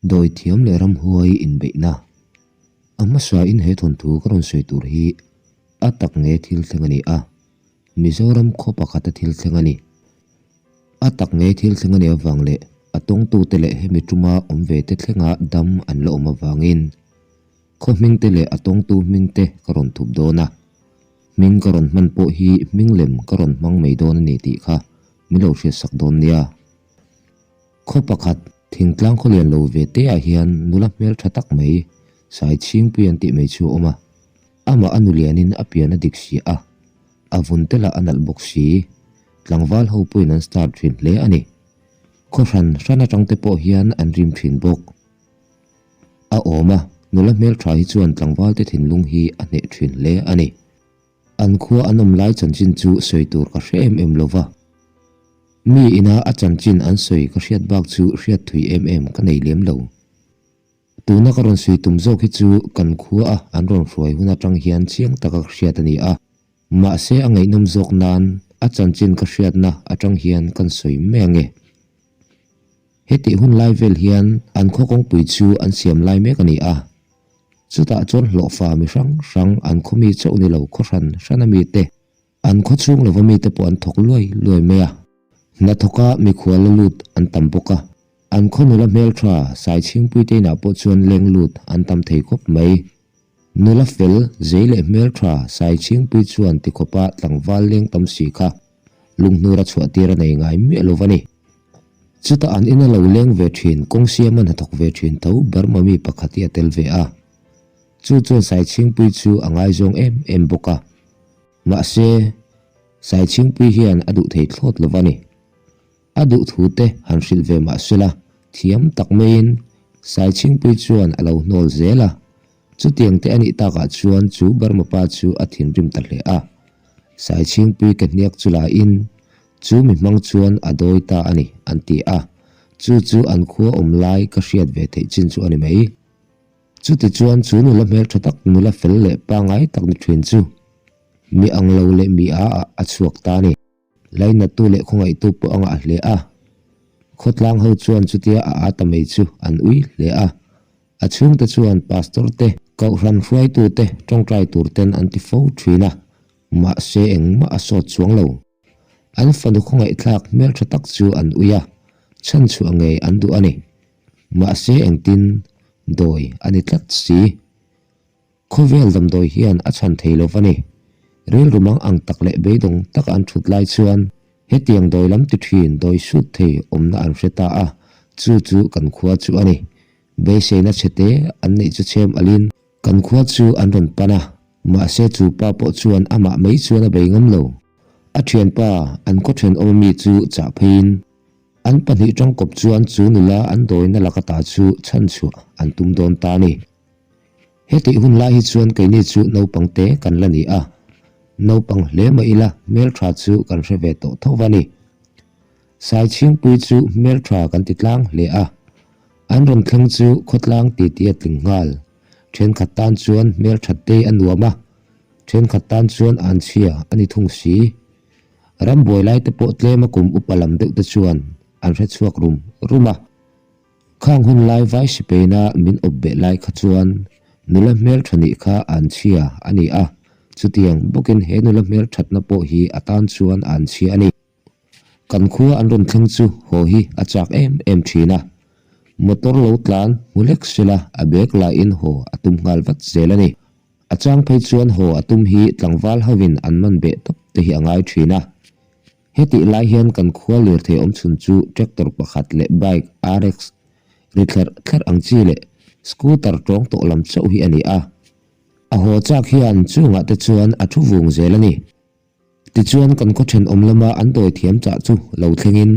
Dawithiam leh ramhuai inbeihna. A hmasain he thawnthu ka rawn sawi tur hi a tak nge thil thleng a ni a, Mizoram khaw pakhata thil thleng a ni. A tak nge thil thleng a nih avang leh a tawngtute leh hemi tuma awm ve te thlenga dam an la awm avangin khaw hmingte leh a tawngtu hmingte ka rawn thup dawn a. Hming ka rawn hman pawh hi hming lem ka rawn hmang mai dawn a ni tih kha min lo hriatsak dawn nia. Khaw pakhat, thingtlang khaw lian lo ve te ah hian nula hmel tha tak mai, Sai Chhingpui an tih mai chu a awm a. Amah a nu lianin a pian a dik si a, a vun te lah a nalh bawk si. Tlangval ho pawhin an star thin hle a ni. Khaw hran hran atang te pawh hian an rim thin bawk. A awm a, nula hmel tha hi chuan tlangval te thinlung hi a hneh thin hle a ni. An khua an awm lai chanchin chu sawi tur ka hre em em lo va. Mi ina a chanchin an sawi ka hriat bak chu hriat thui em em ka nei lem lo. Tuna ka rawn sawi tum zawk hi chu kan khua a an rawn hruai hun atang hian chiang taka ka hriat a ni a. Mahse a ngaihnawm zawk nan a chanchin ka hriatna atang hian kan sawi mai ange. Hetih hun lai vel hian an khaw kawngpui chu an siam lai mek a ni a. Chutah chuan hlawhfa mi hrang hrang an khaw mi chauh ni lo khaw hran hran a mi te, an khaw chhung lova mi te pawh an thawk luai luai mai a. Hnathawka mikhual la lut an tam bawk a, an khaw nula hmeltha Saichhingpui te inah pawh chuan leng lut an tam thei khawp mai. Nula fel, zei leh hmeltha Saichhingpui chuan tikhawpa tlangval leng tam si kha lunghnur a chhuah tir a nei ngai miah lo va ni. Chutah an ina lo leng ve thin kawng siama hnathawk ve thin tho Burma mi pakhat hi a tel ve a. Chu chuan Saichhingpui chu a ngaizawng em em bawk a. Mahse, Saichhingpui hian a duh thei thlawt lo va ni. A duh thu te han hrilh ve mah sela, thiam tak maiin Saichhingpui chuan a lo hnawl zel a. Chutiang te a nih takah chuan chu Burma pa chu a thinrim ta hle a. Saichhingpui ke hniak chu lain chu mi hmang chuan a dawi ta a ni an ti a, chu chu an khua awm lai ka hriat ve theih chin chu a ni mai. Chutichuan chu nula hmeltha tak nula fel leh pangai tak ni thin chu mi ang lo leh mi a ah a chhuak ta a ni. Lainattu leh khawngaihtu pawh a ngah hle a. Khawtlang ho chuan chutia a aa ta mai chu an ui hle a. A chhungte chuan pastor te, kohhran hruaitu te tawngtai tur ten an ti fo thin a, mahse engmah a sawt chuang lo. An fanu khawngaihthlak hmeltha tak chu an ui a, chhanchhuah ngei an duh a ni. Mahse engtin dawi a ni tlat si. Khawvel damdawi hian a chhan thei lo va ni. Rilru mang ang tak leh beidawng taka an thut lai chuan hetiang dawi lam ti thin dawi sut thei awmna an hre ta a, chu chu kan khua chu a ni. Beiseina chhete an neih chu chhem alin kan khua chu an rawn pan a, mahse chu pa pawh chuan amah mai chuan a bei ngam lo. A thianpa an khaw thenawm ami chu chah pheiin an pahnih tangkawp chuan chu nula an dawina laka ta chu chhanchhuah an tum dawn ta a ni. Hetih hun lai hi chuan keini chu naupang te kan la ni a, naupang hle mah ila hmeltha chu kan hre ve tawh tho va ni. Saichhingpui chu hmeltha kan ti tlang hle a, an rawn thleng chu khawtlang titi a tling nghal. Thenkhat tan chuan hmelthat te a nuam a, thenkhat tan chuan anchhia a ni thung si. Rambuai lai te pawh tlema kum upa lam deuh te chuan an hre chhuak rum rum a. Khang hun lai vai sipeina min awp beh lai kha chuan nula hmeltha nih kha an chhia a ni a, chutiang bawkin he nula hmelthatna pawh hi a tan chuan an chhia a ni. Kan khua an rawn thleng chu haw hi a chak em em thin a, motor lo tlan hmu hlek sela a bag lain haw a tum nghal vat zel a ni. A chang phei chuan haw a tum hi tlangval hovin an man beh tawp te hi a ngai thin a. Hetih lai hian kan khua lirthei awm chhun chu tractor pakhat leh bike RX ri thlerh thlerh ang chi leh scooter tawng tawh lam chauh hi a ni a. A haw chak hian chungah te chuan a thu vung zel a ni. Tichuan kan khaw thenawm lama an dawithiam chah chu lo thlengin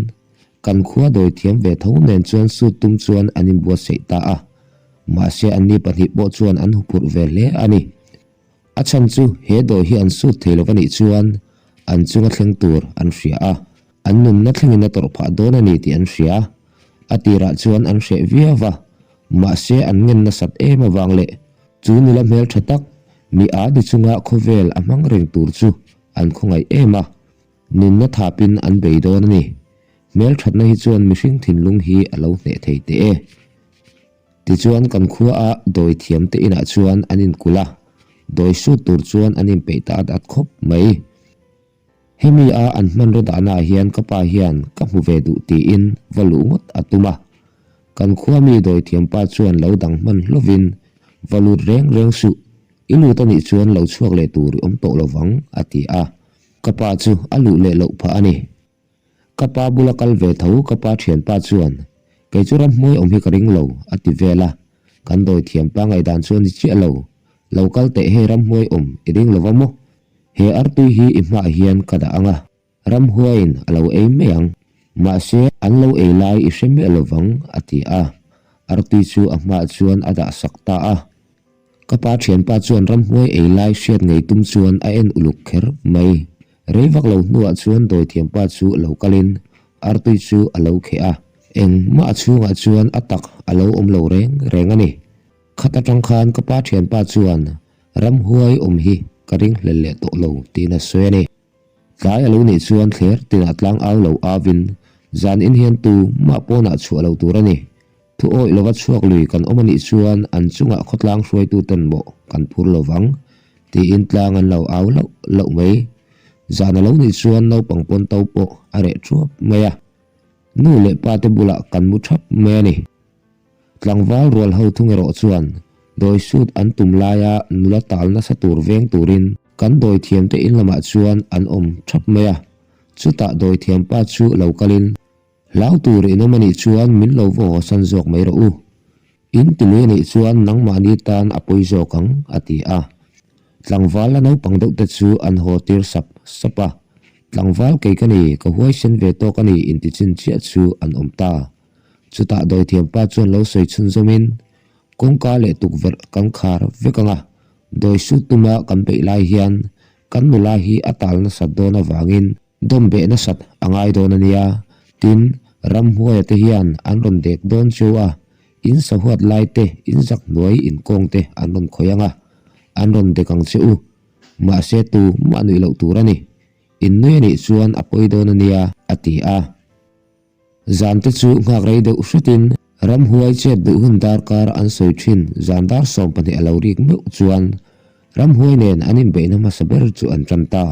kan khua dawithiam ve tho nen chuan suit tum chuan an inbuatsaih ta a. Mahse anni pahnih pawh chuan an huphurh ve hle a ni. A chhan chu he dawi hi an sut thei lo anih chuan an chunga thleng tur an hria a, an nunna thlengin a tawrh phah dawn a ni tih an hria. A tirah chuan an hreh viau va, mahse an ngen nasat em avang leh chu nula hmel tha tak mi a ni chunga khawvel a hmang reng tur chu an khawngaih em a, nunna thapin an bei dawn a ni. Hmelthatna hi chuan mihring thinlung hi a lo hneh thei teh e. Tichuan kan khua a dawi thiam te inah chuan an inkulh a, dawi sut tur chuan an inpeih ta at at khawp mai. Hemi a an hmanraw dahna ah hian ka pa hian ka hmu ve duh tiin va luh ngawt a tum a. Kan khua mi dawi thiam pa chuan lo dang hman hlovin va lut reng reng suh, i lut a nih chuan lo chhuak leh tur i awm tawh lovang a ti a. Ka pa chu a luh leh loh phah a ni. Ka pa bula kal ve tho ka pa thianpa chuan, Kei chu ramhmuai awm hi ka ring lo, a ti vel a. Kan dawi thiampa ngaihdan chu a ni chiah lo. Lo kal teh hei ramhmuai awm i ring lo va maw? He artui hi i hmaah hian ka dah ang a, ramhuaiin a lo ei mai ang. Mahse, an lo ei lai i hre miah lo vang, a ti a. Artui chu a hmaah chuan a dah sak ta a. Ka pa thianpa chuan ramhnuai ei lai hriat ngei tum chuan a en uluk kher mai. Rei vak lo hnuah chuan dawithiampa chu lo kalin artui chu a lo kheh a, engmah a chhungah chuan a tak a lo awm lo reng reng a ni. Khat atang khan ka pa thianpa chuan ramhuai awm hi ka ringhlel leh tawh lo tiin a sawi a ni. Tlai a lo nih chuan thler tinah tlang au lo avin zan in hian tu mah pawnah chhuah lo tur a ni. Thu awih lova chhuak lui kan awm a nih chuan an chungah khawtlang hruaitu ten mawh kan phur lo vang tiin tlang an lo au loh loh mai. Zan a lo nih chuan naupang pawn to pawh a reh thuap mai a. Nu leh pa te bulah kan mu thap mai a ni. Tlangval rual ho thung erawh chuan dawi sut an tum laia nula tal nasa tur veng turin kan dawi thiam te in lamah chuan an awm thap mai a. Chutah dawi thiam pa chu lo kalin Hlau tur in awm anih chuan min lo vaw hawsan zawk mai rawh u. In ti lui anih chuan nangmahni tan a pawi zawk ang, a ti a. Tlangval la naupang deuh te chu an haw tir sap sap a. Tlangval kei ka ni, ka huaisen ve tawk a ni inti chin chiah chu an awm ta. Chutah dawithiampa chuan lo sawi chhunzawmin, Kawngka leh tukverh kan khar vek ang a, dawi sut tuma kan beih lai hian kan nula hi a tal nasat dawn avangin Dawm beh nasat a ngai dawn a nia, tin, ramhuaia te hian an rawn dek dawn chu a, in sahuat lai te, in zak hnuai in kawng te an rawn khawih ang a, an rawn dek ang che u. Mahse tu mah nuih loh tur a ni. In nui a nih chuan a pawi dawn a nia, a ti a. Zan te chu nghak rei deuh hretin ramhuai chet duh hun darkar an sawi thin zan dar 12 a lo rik meuh chuan ramhuai nen an inbeihna hmasa ber chu an tan ta.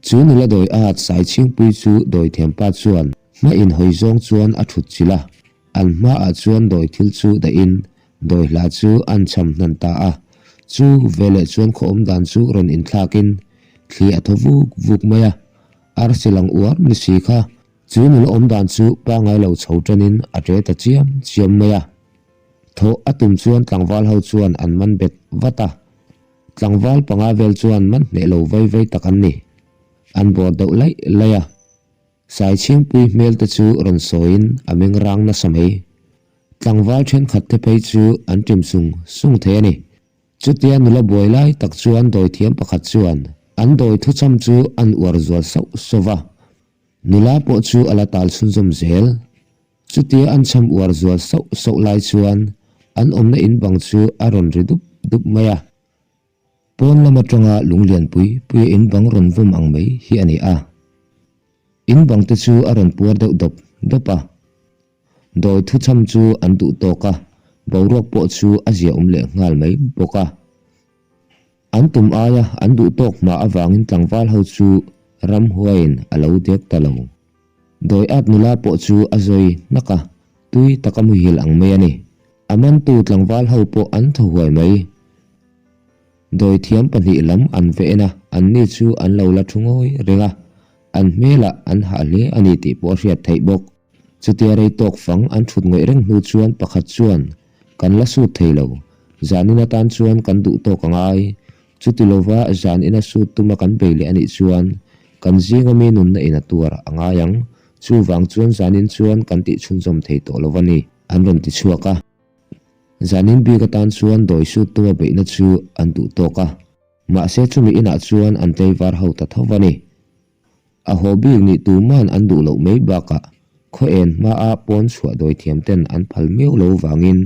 Chu nula dawi at Saichhingpui chu dawithiampa chuan hma inhawi zawng chuan a thut chilh a, an hmaah chuan dawi thil chu dahin dawi hla chu an cham hnan ta a. Chu veleh chuan khaw awm dan chu rawn inthlakin thli a thaw vuk vuk mai a, arsi lang uar ni si kha chu nula awm dan chu pangai lo chho tanin a ṭe ta chiam chiam mai a. Thawh a tum chuan tlangval ho chuan an man bet vat a. Tlangval panga vel chuan man hneh lo vai vai tak an ni. An bawr deuh laih laih a. Saichhingpui hmel te chu rawn sawiin a meng rang nasa mai. Tlangval thenkhat te phei chu an ṭim sung sung thei a ni. Chutia nula buai lai tak chuan dawithiam pakhat chuan an dawi thuchham chu an uar zual sauh sauh va. Nula pawh chu a la tal chhunzawm zel. Chutia an chham uar zual sauh sauh lai chuan an awmna in bang chu a rawn ri dup dup mai a. Pawn lam atanga lung lian pui puia in bang rawn vawm ang mai hi a ni a. In bang te chu a rawn puar deuh dawp dawp a. Dawi thuchham chu an duh tawk a, boruak pawh chu a ziaawm leh nghal mai bawk a. An tum aia an duh tawk hma avangin tlangval ho chu ramhuaiin a lo dek ta lo. Dawi at nula pawh chu a zawi hnak a, tui taka muhil ang mai a ni. A mantu tlangval ho pawh an thaw huai mai. Dawi thiam pahnih lam an ve en a, anni chu an lo la thu ngawi reng a, an hmelah an hah hle a ni tih pawh a hriat theih bawk. Chutia rei tawk fang an thut ngawih reng hnu chuan pakhat chuan, Kan la sut thei lo. Zanin atan chuan kan duh tawk a ngai. Chuti lova zanin a sut tuma kan bei leh a nih chuan kan zinga mi nunna in a tuar a ngai ang. Chuvang chuan zanin chuan kan tih chhunzawm thei tawh lo a ni, an rawn ti chhuak a. Zanin bik atan chuan dawi sut tuma beihna chu an duh tawk a. Mahse chumi inah chuan an tlaivar ho ta tho a ni. A haw bik nih tuman an duh loh mai bakah khaw en hmaa pawn chhuah dawi thiam ten an phal miau lo vangin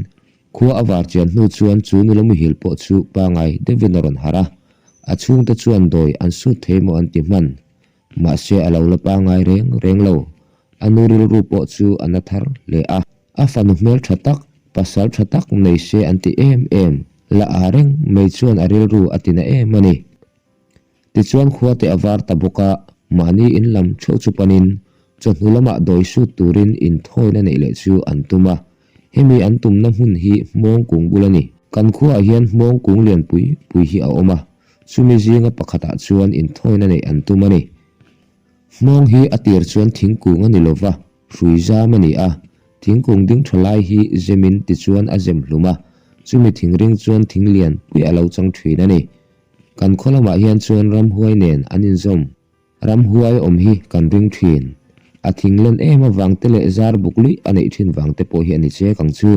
khua a var chian hnu chuan chu nula muhil pawh chu pangai deuhin a rawn harh a, a chhungte chuan dawi an sut thei maw an ti hman. Mahse a lo la pangai reng reng lo. A nu rilru pawh chu a na thar hle a. A fanu hmeltha tak. Pasal tha tak nei se an ti em em, la a reng mai chuan a rilru a tina em a ni. Tichuan khua te a var ta bawk a, mahni in lam theuh chu panin chawhnu lamah dawi sut turin inthawina neih leh chu an tum a. Hemi an tumna hmun hi hmawng kung bul a ni. Kan khuaah hian hmawng kung lian pui pui hi a awm a, chumi zinga pakhatah chuan inthawina neih an tum a ni. Hmawng hi a tir chuan thingkung a ni lo va, hrui zam a ni a. Thingkung ding tha lai hi zemin tichuan a zem hlum a, chumi thingring chuan thing lian pui a lo chang thin a ni. Kan khaw lamah hian chuan ramhuai nen an inzawm. Ramhuai awm hi kan ring thin. A thing len em avang te leh zar buk luih a neih thin vang te pawh hi a ni chek ang chu.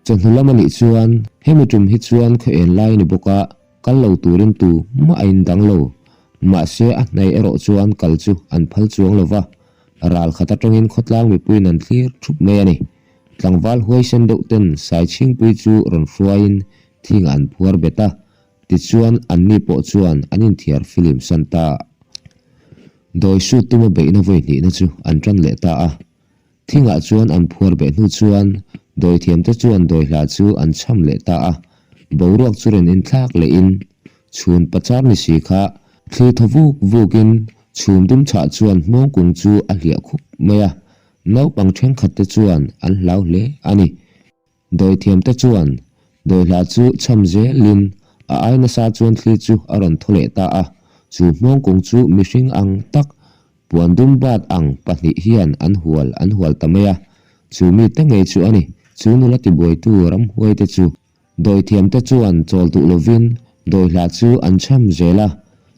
Chawhnu lam a nih chuan hemi tum hi chuan khaw en lai a ni bawk a, kal lo turin tu mah a indang lo. Mahse a hnai erawh chuan kal chu an phal chuang lo va, ral khat atangin khawtlang mipuiin an thlir thup mai a ni. Tlangval huaisen deuh ten Saichhingpui chu rawn hruaiin thing an phuar bet a, tichuan anni pawh chuan an inthiar filim san ta. Dawi sut tuma beihna vawi hnihna chu an tan leh ta a. Thingah chuan an phuar beh hnu chuan dawithiamte chuan dawihla chu an chham leh ta a, boruak chu rawn inthlak lehin chhun pachar ni si kha thli thaw vuk vukin chhum dum chhah chuan hmawngkung chu a hliah khup mai a, naupang thenkhatte chuan an hlau hle a ni. Dawithiamte chuan dawihla chu chham zelin a ai nasa chuan thli chu a rawn thaw leh ta a, chu hmawngkung chu mihring ang tak puan dum bat ang pahnih hian an hual an hual ta mai a, chu mite ngei chu a ni, chu nula tibuaitu ramhuaite chu. Dawithiamte chuan chawl duh lovin dawihla chu an chham zel a,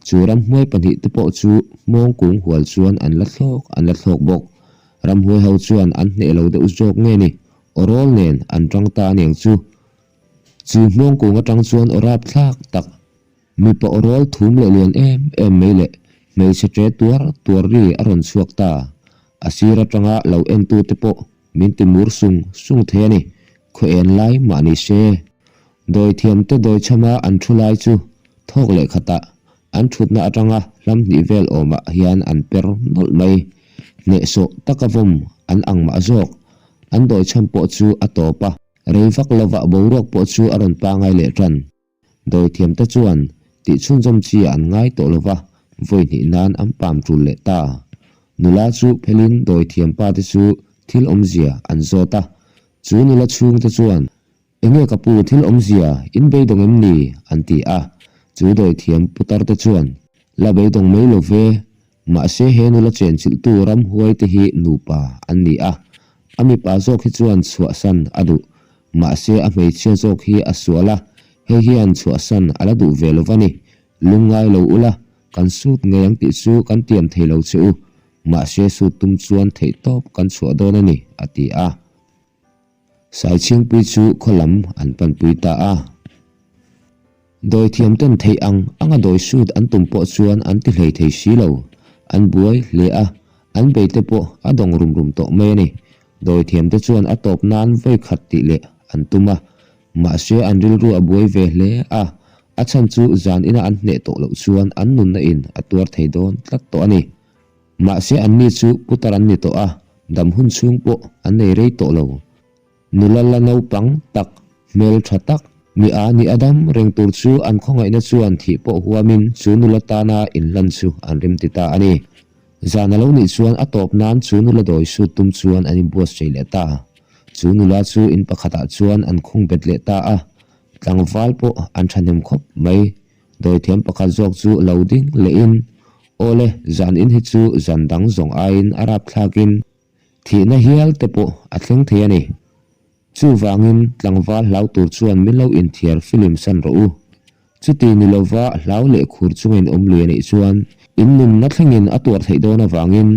chu ramhuai pahnihte pawh chu hmawngkung hual chuan an la thlawk an la thlawk bawk. Ramhuai ho chuan an hneh lo deuh zawk nge ni, aw rawl nen an tang ta aniang chu. Chu hmawngkung atang chuan aw rap thlak tak, mipa aw rawl thum leh lian em em mai leh hmeichhe ṭe tuar tuar ri a rawn chhuak ta. A sir atanga lo entute pawh min ti mur sung sung thei a ni, khaw en lai mah ni se. Dawithiamte dawichhama an thu lai chu thawk leh khatah an thutna atanga hlam hnih vel awmah hian an per nawlh mai. Hnehsawh taka vawm an ang mah zawk. An dawichham pawh chu a tawp a, rei vak lovah boruak pawh chu a rawn pangai leh tan. Dawithiamte chuan tih chhunzawm chi an ngai tawh lo va, vawi hnih nan an pam tul leh ta. Nula chu phelin dawithiam pa te chu thil awmzia an zawt a. Chu nula chhungte chuan, Enge ka pu thil awmzia in beidawng em ni? an ti a. Chu dawithiam putar te chuan, La beidawng mai lo ve, Mahse he nula chenchilhtu ramhuai te hi nupa an ni a, a mipa zawk hi chuan chhuahsan a duh. Mahse a hmeichhia zawk hi a sual a, hei hian chhuahsan a la duh ve lo va ni. Lungngai lo ula, kan sut ngei ang tih chu kan tiam thei lo che u. Mahse sut tum chuan theihtawp kan chhuah dawn a ni, a ti a. Saichhingpui chu khaw lam an panpui ta a. Dawithiam ten theih ang anga dawi sut an tum pawh chuan an ti hlei thei si lo. An buai hle a, an bei te pawh a dawng rum rum tawh mai a ni. Dawithiam te chuan a tawp nan vawi khat tih leh an tum a. Mahse an rilru a buai ve hle a, a chhan chu zan ina an hneh tawh loh chuan an nunna in a tuar thei dawn tlat tawh a ni. Mahse anni chu putar an ni tawh a, dam hun chhung pawh an nei rei tawh lo. Nula la naupang tak, hmel tha tak, mi a ni a dam reng tur chu an khawngaihna chuan thih pawh huamin chu nula tana inhlan chu an remti ta a ni. Zan a lo nih chuan a tawp nan chu nula dawi sut tum chuan an inbuatsaih leh ta. Chu nula chu in pakhatah chuan an khung bet leh ta a, tlangval pawh an thahnem khawp mai. Dawithiam pakhat zawk chu lo ding lehin, Awle, zan in hi chu zan dang zawng aiin a rapthlakin thihna hial te pawh a thleng thei a ni. Chuvangin tlangval hlau tur chuan min lo inthiar filim san rawh u. Chuti ni lova hlau leh khur chunga in awm lui a nih chuan in nunna thlengin a tuar theih dawn avangin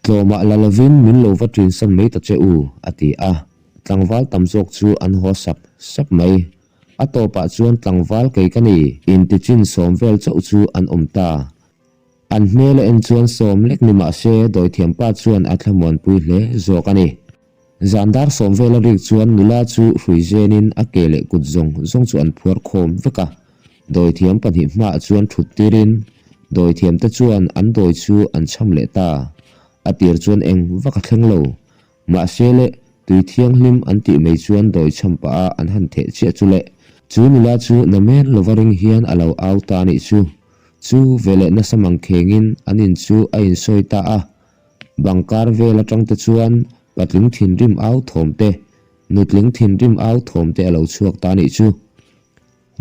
tlawmah la lovin min lo va ṭin san mai ta che u, a ti a. Tlangval tam zawk chu an haw sap sap mai. A tawpah chuan tlangval kei ka ni intichin sawm vel chauh chu an awm ta. An hmel a en chuan sawm lek ni mah se dawithiampa chuan a thlamuanpui hle zawk a ni. Zan dar sawm vel a rik chuan nula chu hrui zenin a ke leh kut zawng zawng chu an phuar khawm vek a. Dawithiam pahnih hmaah chuan thut tirin dawithiamte chuan an dawi chu an chham leh ta. A tir chuan eng vak a thleng lo. Mahse le. Tui thianghlim an tih mai chuan dawi chham pah a an han theh chiah chu le. Chu nula chu namen lova ring hian a lo au ta a nih chu. Chu veleh nasa mang khengin an in chu a insawi ta a. Bang kar vel atang te chuan patling thinrim au thawm te, nutling thinrim au thawm te a lo chhuak ta a nih chu.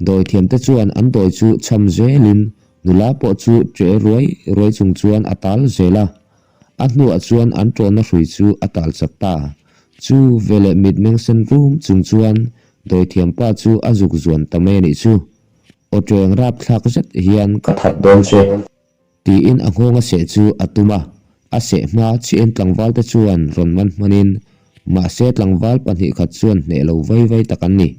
Dawithiam te chuan an dawi chu chham zelin nula pawh chu ṭe ruai ruai chung chuan a tal zel a. A hnuah chuan an ṭawnna hrui chu a tal chak ta. Chu veleh mitmeng sen rum chung chuan dawithiam pa chu a zuk zuan ta mai a nih chu. Aw ṭeng rapthlak zet hian ka that dawn che. Tiin a nghawng a seh chu a tum a, a seh hma chiahin tlangval te chuan rawn man hmanin mahse tlangval 2 khat chuan hneh lo vai vai tak an ni.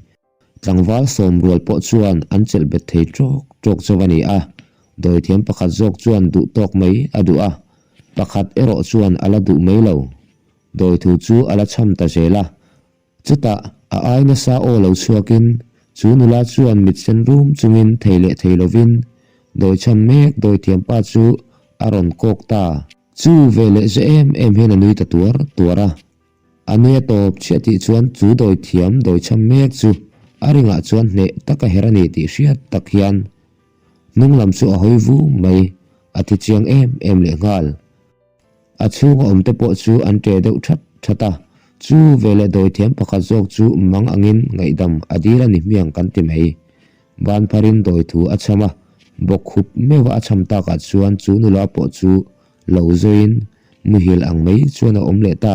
Tlangval sawm rual pawh chuan an chelh bet thei ṭawk ṭawk chauh a ni a, dawithiam pakhat zawk chuan duh tawk mai a duh a, pakhat erawh chuan a la duh mai lo. Dawithu chu a la chham ta zel a. Chutah a ai nasa aw lo chhuakin chu nula chuan mit sen rum chungin thei leh thei lovin dawichham mek dawithiam pa chu a rawn kawk ta. Chu ve leh ze em em hian a nui ta tuar tuar a. A nui a tawp chiah tih chuan chu dawithiam dawichham mek chu a ringah chuan hneh taka her a ni tih hriat tak hian hnung lam chu a hawi vu mai, a thi chiang em em lehnghal. A chhunga awm te pawh chu an ṭe deuh ṭhat ṭhat a, chu veleh dawithiam pakhat zawk chu mang angin ngaihdam a dil a ni hmiang kan ti mai. Ban pharin dawi thu a chham a, bawk khup meuha a chham takah chuan chu nula pawh chu lo zawiin muhil ang mai chuan a awm leh ta.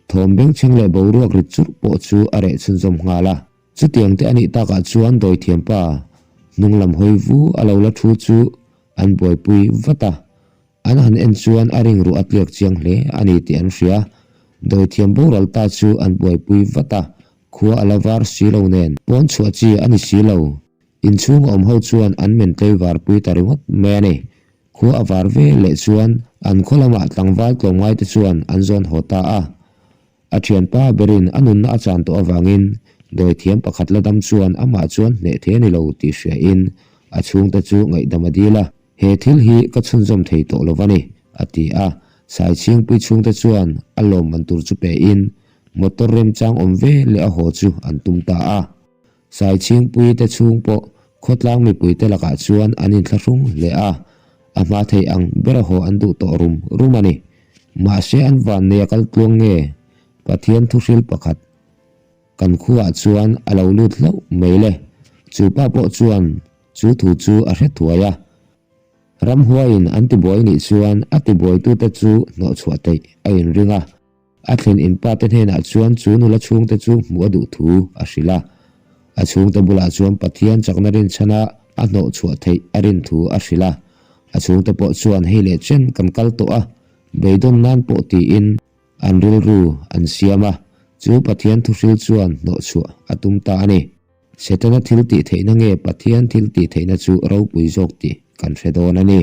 Thawm bengchheng leh boruak rit churh pawh chu a reh chhunzawm nghal a. Chutiang te a nih takah chuan dawithiam pa hnung lam hawi vu a lo la thu chu an buaipui vat a. An han en chuan a ring ruh a tliak chiang hle a ni tih an hria. Dawithiam boral ta chu an buaipui vat a, khua a la var si lo nen pawn chhuah chi a ni si lo. Inchhung a awm ho chuan an men tlei varpui ta ringawt mai a ni. Khua a var ve leh chuan an khaw lamah tlangval tlawmngai te chuan an zawn haw ta a. A thianpa berin a nunna a chan tawh avangin dawithiam pakhat la dam chuan amah chuan hneh thei a ni lo tih hriain a chhungte chu ngaihdam a dil a. He thil hi ka chhunzawm thei tawh lo va ni, a ti a. Saichhingpui chhungte chuan a lawmman tur chu pein motor remchang awm ve leh a haw chu an tum ta a. Saichhingpui te chhung pawh khawtlang mipui te lakah chuan an inthlahrung hle a, a hma thei ang ber a haw an duh tawh rum rum a ni. Mahse an vannei a kal tluang nge? Pathian thuhril pakhat kan khuaah chuan a lo lut hlauh mai le. Chu pa pawh chuan chu thu chu a hre thuai a. Ramhuaiin an tibuai nih chuan a tibuaitute chu hnawhchhuah theih a inring a. A thlen in pa te hnenah chuan chu nula chhungte chu hmuh a duh thu a hrilh a. A chhungte bulah chuan Pathian chakna rinchhana a hnawh chhuah theih a rin thu a hrilh a. A chhungte pawh chuan hei leh chen kan kal tawh a, beidawn nan pawh tiin an rilru an siam a, chu Pathian thuhril chuan hnawh chhuah a tum ta a ni. Setana thil tih theihna nge Pathian thil tih theihna chu ropui zawk tih kan hre dawn a ni.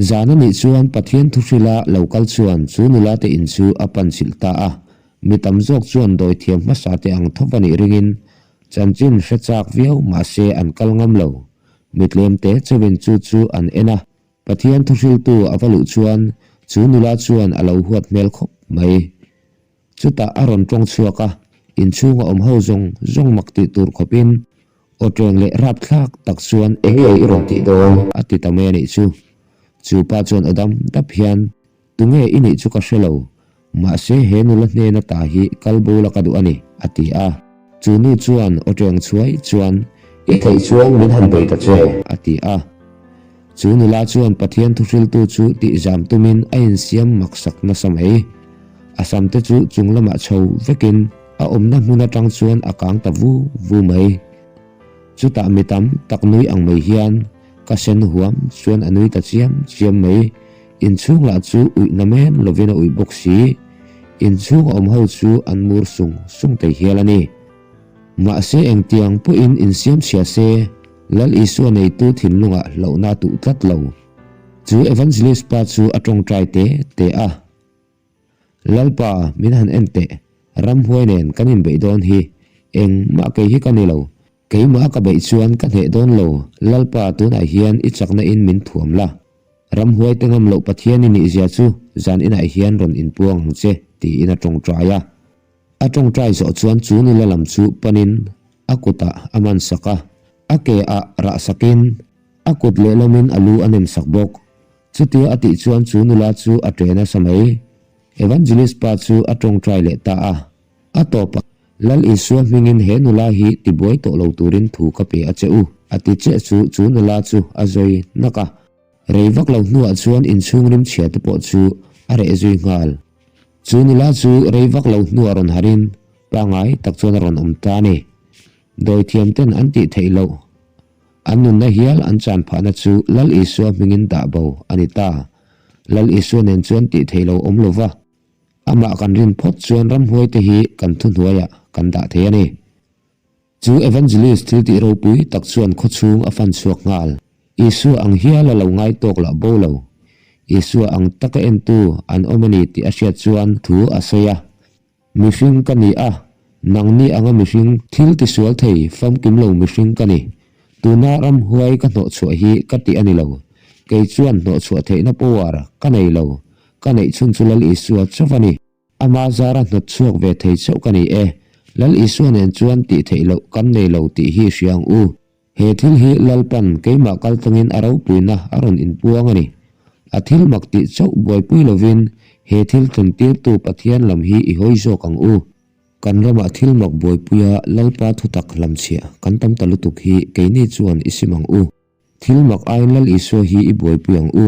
Zan a nih chuan Pathian thuhrila lo kal chuan chu nula te in chu a pan chilh ta a, mi tam zawk chuan dawithiam hmasa te ang tho va nih ringin chanchin hre chak viau mahse an kal ngam lo. Mi tlem te chauhin chu chu an en a, Pathian thuhriltu a va luh chuan chu nula chuan a lo huat hmel khawp mai. Chutah a rawn tawng chhuak a, inchhunga awm ho zawng zawng mak tih tur khawpin aw teng leh rapthlak tak chuan Enge i rawn tih dawn? a ti ta mai a nih chu. Chu pa chuan aw dam dap hian, Tunge i nih chu ka hre lo, mahse he nula hnena ta hi kal bo la ka duh a ni, a ti a. Chu nu chuan aw teng chhuai chuan, I theih chuan min han bei ta che, a ti a. Chu nula chuan Pathian thuhriltu chu tihzam tumin a insiam maksak nasa mai. A samte chu chung lamah chho vekin a awmna hmun atang chuan a kang ta vu vu mai. Chutah mi tam tak nui ang mai hian ka sen huam chuan a nui ta chiam chiam mai. Inchhung lah chu uih na men lovin a uih bawk si. Inchhung a awm ho chu an mur sung sung thei hial a ni. Mahse engtiang pawhin insiam chhia se, Lal Isua neitu thinlungah hlauhna a tuh tlat lo. Chu Evangelist pa chu a tawngtai te te a. Lalpa, min han en teh, ramhuai nen kan inbeih dawn hi, engmah kei hi ka ni lo. Keimah ka beih chuan ka hneh dawn lo, Lalpa tunah hian i chakna in min thuam la. Ramhuai te ngam loh Pathian i nihzia chu zan inah hian rawn inpuang ang che, tiin a tawngtai a. A tawngtai zawh chuan chu nula lam chu panin a kutah a man sak a, a ke ah rah sakin a kut lehlamin a lu a nem sak bawk. Chutia a tih chuan chu nula chu a ṭe nasa mai. Evangelist pa chu a tawngtai leh ta a. A tawp a, Lal Isua hmingin he nula hi tibuai tawh lo turin thu ka pe a che u, a ti chiah chu chu nula chu a zawi hnak a. Rei vak lo hnuah chuan inchhung rimchhia te pawh chu a reh zui nghal. Chu nula chu rei vak lo hnuah rawn harin pangai tak chuan a rawn awm ta a ni. Dawithiam ten an tih theih loh an nunna hial an chan phahna chu Lal Isua hmingin dah bo a ni ta. Lal Isua nen chuan tih theih lo awm lova amah kan rin phawt chuan ramhuai te hi kan thuhnuaiah kan dah thei a ni. Chu evangelist thil tih ropui tak chuan khawchhung a fan chhuak nghal. Isua ang hial a lo ngai tawk lah bo lo. Isua ang taka entu an awm a ni tih a hriat chuan thu a sawi a. Mihring ka ni a, nangni anga mihring thil tisual thei famkim lo mihring ka ni. Tuna ramhuai ka hnawhchhuah hi ka tih a ni lo. Kei chuan hnawhchhuah theihna power ka nei lo. Ka neih chhun chu Lal Isua chauh a ni. Ama zara hnawt chhuak ve thei chauh ka ni e. Lal Isua nen chuan tih theih loh kan nei lo tih hi hria ang u. He thil hi Lalpan keimah kal tlangin a ropuina a rawn inpuang a ni. A thil mak tih chauh buaipui lovin he thil thlen tirtu Pathian lam hi i hawi zawk ang u. Kan ramah thil mak buaipuia Lalpa thutak hlamchhiah kan tam ta lutuk hi keini chuan i sim ang u. Thil mak aiin Lal Isua hi i buaipui ang u.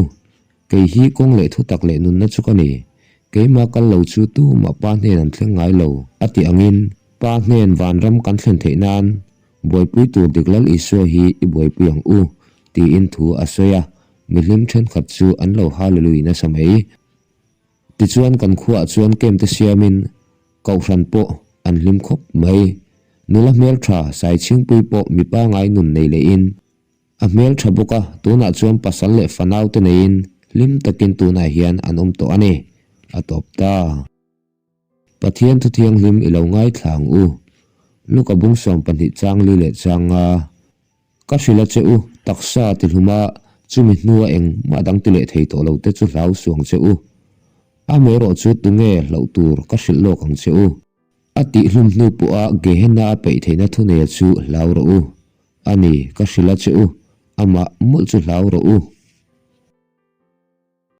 Kei hi kawng leh thutak leh nunna chu ka ni. Keimah kal lo chu tumah Pa hnen an thleng ngai lo, a tih angin Pa hnen vanram kan thlen theih nan buaipui tur dik Lal Isua hi i buaipui ang u, tiin thu a sawi a, mihlim thenkhat chu an lo hallelui nasa mai. Tichuan kan khuaah chuan camp te siamin Kohhran pawh an hlim khawp mai. Nula hmeltha Saichhingpui pawh mi pangai nun nei lehin a hmeltha bawk a, tunah chuan pasal leh fanau te neiin hlim takin tunah hian an awm tawh a ni, a tawp ta. Pathian thu thianghlim i lo ngaithla ang u. Luka bung 12 chang li leh chang nga. Ka hrilh a che u, taksa ti hlum a, chumi hnua engmah dang ti leh thei tawh lo te chu hlau suang che u. Amaherawh chu tunge hlauh tur ka hrilh lawk ang che u. A tih hlum hnu pawha Gehenna a peih theihna thuneia chu hlau rawh u. A ni, ka hrilh a che u, amah mawlh chu hlau rawh u.